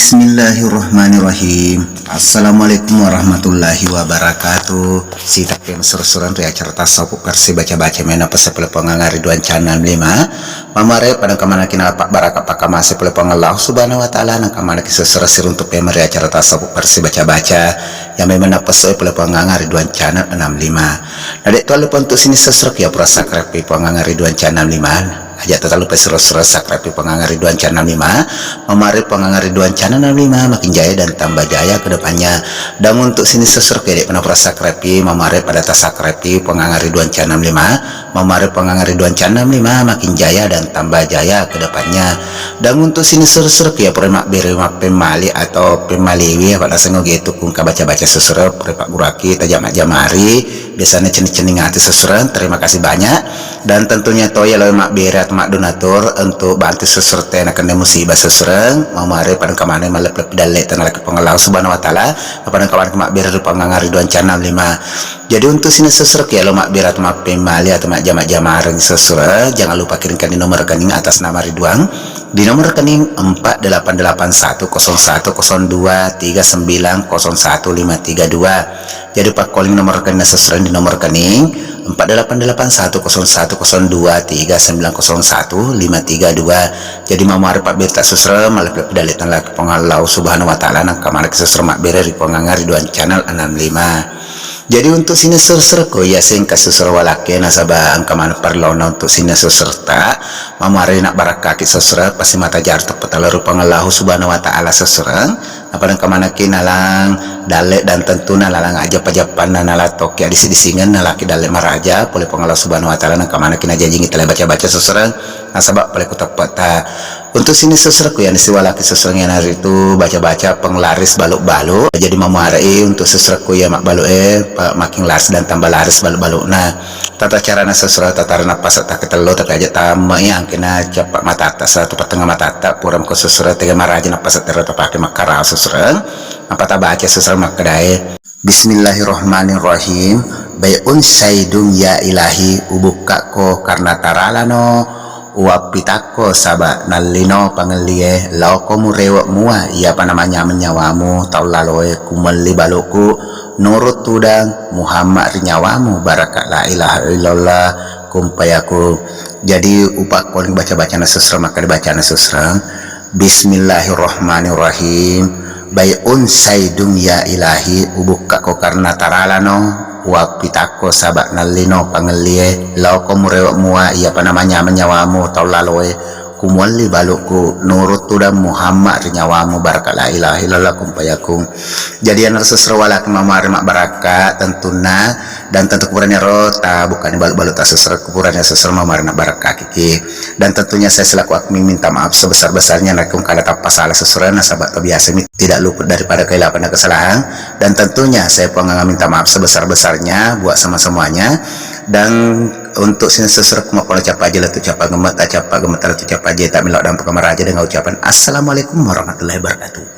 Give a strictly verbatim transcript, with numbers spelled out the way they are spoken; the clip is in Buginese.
Bismillahirrahmanirrahim. Assalamualaikum warahmatullahi wabarakatuh. Sitakke masureng-sureng ri acara tasawuf versi baca-baca mena pese pole Puang Aga ri duang channel lima. Mamare pada kamanaki nala pabbaraka pakamase pole Puang Allah Subhanahu wa Ta'ala, nangka manaki sesera siruntuk pemeri acara tasawuf versi baca-baca yang memang napesoi pole Puang Aga ri duang channel enam lima. Nadek tuallu untuk sini sesera kia pura subscribe Puang Aga ri duang channel lima. Aja tatallupa siro-siro subscribe Puang Aga ri duang channel lima. Mamare Puang Aga ri duang channel lima makin jaya dan tambah jaya ke depannya. Dan untuk sini sesero kede pernah pura subscribe, mamare pada ta subscribe Puang Aga ri duang channel lima. Mamare Puang Aga ri duang channel lima makin jaya dan tambah jaya ke depannya. Dan untuk sini sesero kia pura mabbere mappemmali atau pemmaliwi apa nasengo gitu kungka baca-baca sesero pura paguraki tajama-jamari biasanya cening-cening ati sesero. Terima kasih banyak. Dan tentunya to yalo mabbere atau maddonatur untuk bantu seserta nakenne musibah sesereng, mamare pada engka maneng malleppi dalle tana laki Puang Allah Subhanahu wa Ta'ala, pada engka maneng mabbere ri Puang Aga ri duang channel lima. Jadi untuk sini sesereng yalo mabbere atau mappemmali atau majjama-jamareng sesereng, jangan lupa kirimkan di nomor rekening atas nama Ridwan. Di nomor rekening empat delapan delapan satu kosong satu kosong dua tiga sembilan kosong satu lima tiga dua. Jadi pakkoling nomor rekening sesereng di nomor rekening empat delapan delapan satu kosong satu kosong dua tiga sembilan kosong satu lima tiga dua. Jadi mamare pabbere ta sesereng, malleppi dalle tana laki Puang Allah Subhanahu wa Ta'ala, nangka maneng sesereng mabbere ri Puang Aga ri duang channel enam lima. Jadi untuk sini sesereng ko iya sengka sesereng walakke nasaba engka maneng parlona untuk sini sesereng ta, mamare nabbarakkaki sesereng pasti mata jaru teppa tala ri Puang Allah Subhanahu wa Ta'ala sesereng. Apa engka manekki nalang dalle dan tentuna nalang ajappa-jappanna nala tokki adisi-disingenna laki dalle maraja pole Puang Allah Subhanahu wa Ta'ala, nengka manekki najajingi tala baca-baca sesereng nasaba pole ku teppetta. Untuk sini sesereng ku yani siwalaki sesereng yanaritu baca-baca penglaris balu-balu. Jadi mamuarai untuk sesereng ku ya mabbalu e pa-, makin laris dan tambah laris balu-baluna. Tata carana sesereng tatara nappasa takketello tapi aja tammai angkena cappa matatta satu patengnga matatta pura mako sesereng tega maraja nappasa tero tapake makkarao sesereng. Apa tabaca sesereng makkedae, Bismillahirrahmanirrahim. Bai'un saidung ya ilahi, ubukkakko karena taralano, uwappitakko saba nallino pangellie, laoko murewe mua iyapa namanyameng nyawamu tau laloe, kumelli baluku nurut tudang Muhammad ri nyawamu baraka la ilaha illallah kumpayaku. Jadi upakkoling baca-bacana sesereng, makkeda bacana sesereng. Bismillahirrahmanirrahim. Bai'un saidung ya ilahi, ubukkakko karena taralano, uwappitakko saba nallino pangellie, laoko murewe mua iyapa namanyameng nyawamu tau laloe, kumualli baluku nurut tudang Muhammad ri nyawamu baraka la ilaha illallah kumpayaku. Jadi anaro sesereng walaki mamare mabbarakka tentunna, dan tentu kuburaniro ta bukkani balu-balu ta sesereng kuburaniro sesereng mamare nabbarakkaki. Dan tentunya saya selaku admin minta maaf sebesar-besarnya narekko engkana tappa sala sesereng nasaba tabiasami tidak luput daripada kehilapan dan kesalahan. Dan tentunya saya Puang Aga minta maaf sebesar-besarnya buat sama-semuanya. Dan untuk sini sesereng ku mappola cappa aja lettu cappa gemetta, cappa gemetta lettu cappa aja, tak melo dampaka maraja dengan ucapan assalamualaikum warahmatullahi wabarakatuh.